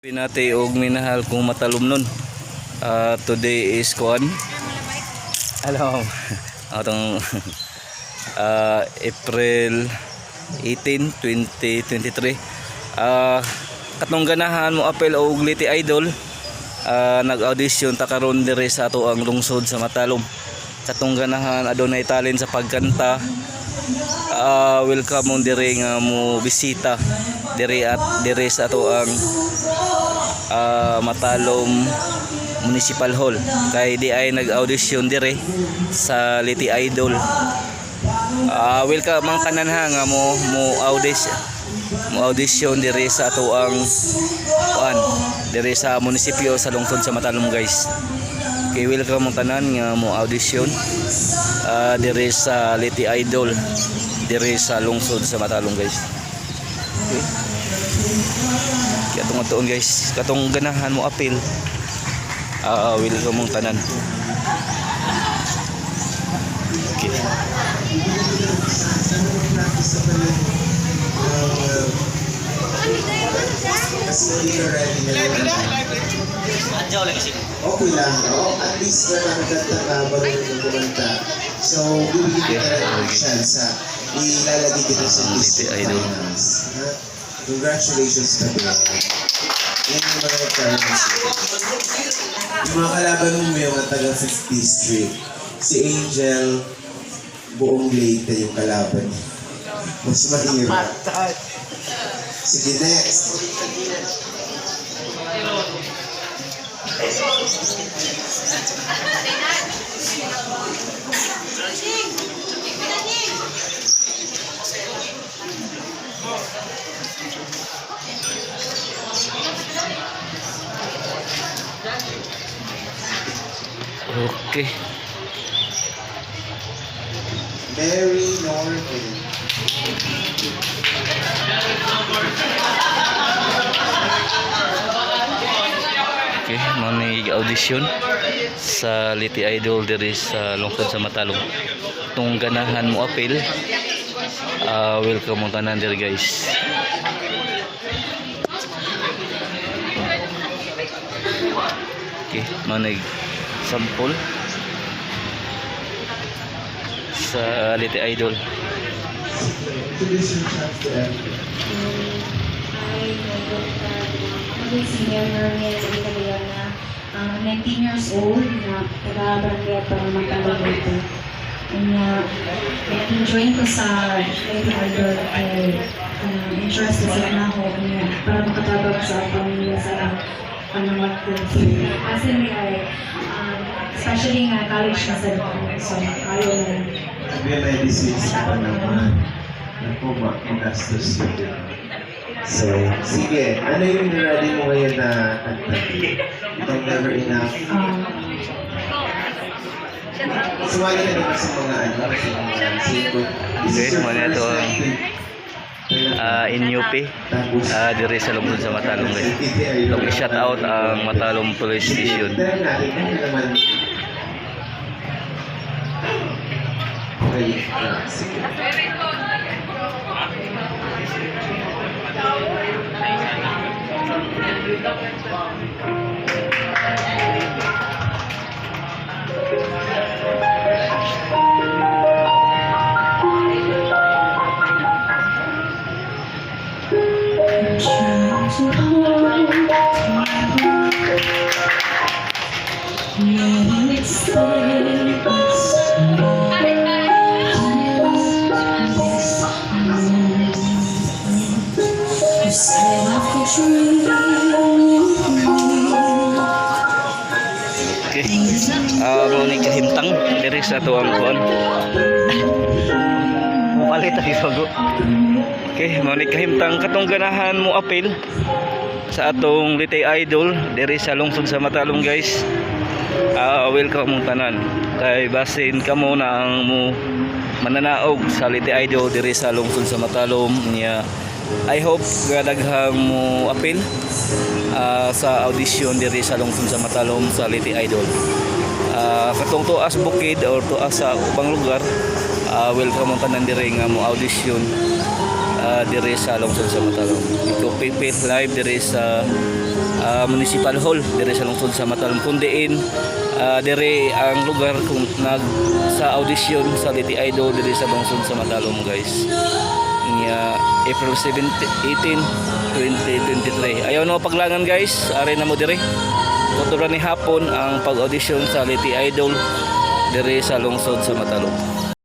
Pinati og minahal kong matalumnon. Today is kuan. Hello. Atong April 18, 2023. Katong ganahan mo apel og Leyte Idol, nag-audition ta karon diri sa ato ang lungsod sa Matalom. Katong ganahan adunay talent sa pagkanta, welcome mo diri nga mo bisita diri at diri sa ato ang Matalom Municipal Hall kay di ay nag-audition diri sa Leyte Idol. Welcome ang tanan ha nga mo mo audition diri sa ato ang kuan diri sa munisipyo sa lungsod sa Matalom, guys. Okay, welcome ang tanan nga mo audition diri sa Leyte Idol diri sa lungsod sa Matalom, guys. Okay. Katong atuon, guys, katong ganahan mo apil, welcome mong tanan. Okay. Practice sa pala kasi hindi ka ready na yun. Okay lang. Oh, at least nakakanta ka, marunong kang kumanta. So, bibigyan kita ng chance ha. Ilalagay kita sa district Leyte Idol. Finals. Ha? Congratulations, Gabriel. Yan yung mga requirements. Yung mga kalaban mo, may mga taga 5th District. Si Angel, buong Leyte yung kalaban niya. Mas mahirap. Sige, next. Okay. Mary Norton. Okay, mao ni audition sa Leyte Idol diri sa lungsod sa Matalom. Tung ganahan mo apil, welcome mo tanan diri, guys. Okay, mao ni sample sa Leyte Idol. Introduce yourself to everyone. Hi, ako si Mary Hermes Italiana, 19 years old, na taga Barangay para Matalom dito. Kanya, join ko sa Leyte Idol kay interested sa na ako kanya para makatabang sa pamilya sa panamat ko. Kasi ay, especially nga college na sa so ayaw na. Nagme-medicines ka pa naman. Naku, magastos yun. So, sige. Ano yung ready mo ngayon na kanta? Itong Never Enough. Sumali ka naman sa mga ano, sa mga single. This Okay, is your muna first ito time ang, to NUP Tapos, diri sa lungsod sa Matalom, guys. Shout out ang Matalom Police Station. Try natin, kung naman. Okay, sige. Trying to hold my heart, letting it slip this moment. You said I could dream with me. Okay. Mao ni kahimtang diri sa ato ang kuan. Mupalit ang bago. Okay, mao ni kahimtang katong ganahan mo apil sa atong Leyte Idol diri sa lungsod sa Matalom, guys. Welcome mong tanan. Kay basin kamo na ang mo mananaog sa Leyte Idol diri sa lungsod sa Matalom niya. I hope nga daghang mo apil sa audition diri sa lungsod sa Matalom sa Leyte Idol. Katong tuas bukid or tuas sa ubang lugar, welcome ang tanan diri nga mo audition diri sa lungsod sa Matalom. Iko Pipit live diri sa Municipal Hall diri sa lungsod sa Matalom, kun diin diri ang lugar kung nag sa audition sa Leyte Idol diri sa lungsod sa Matalom, guys, niya April 17, 18, 2023. Ayaw na paglangan, guys, ari na mo diri. Kutob ni hapon ang pag-audition sa Leyte Idol diri sa lungsod sa Matalom.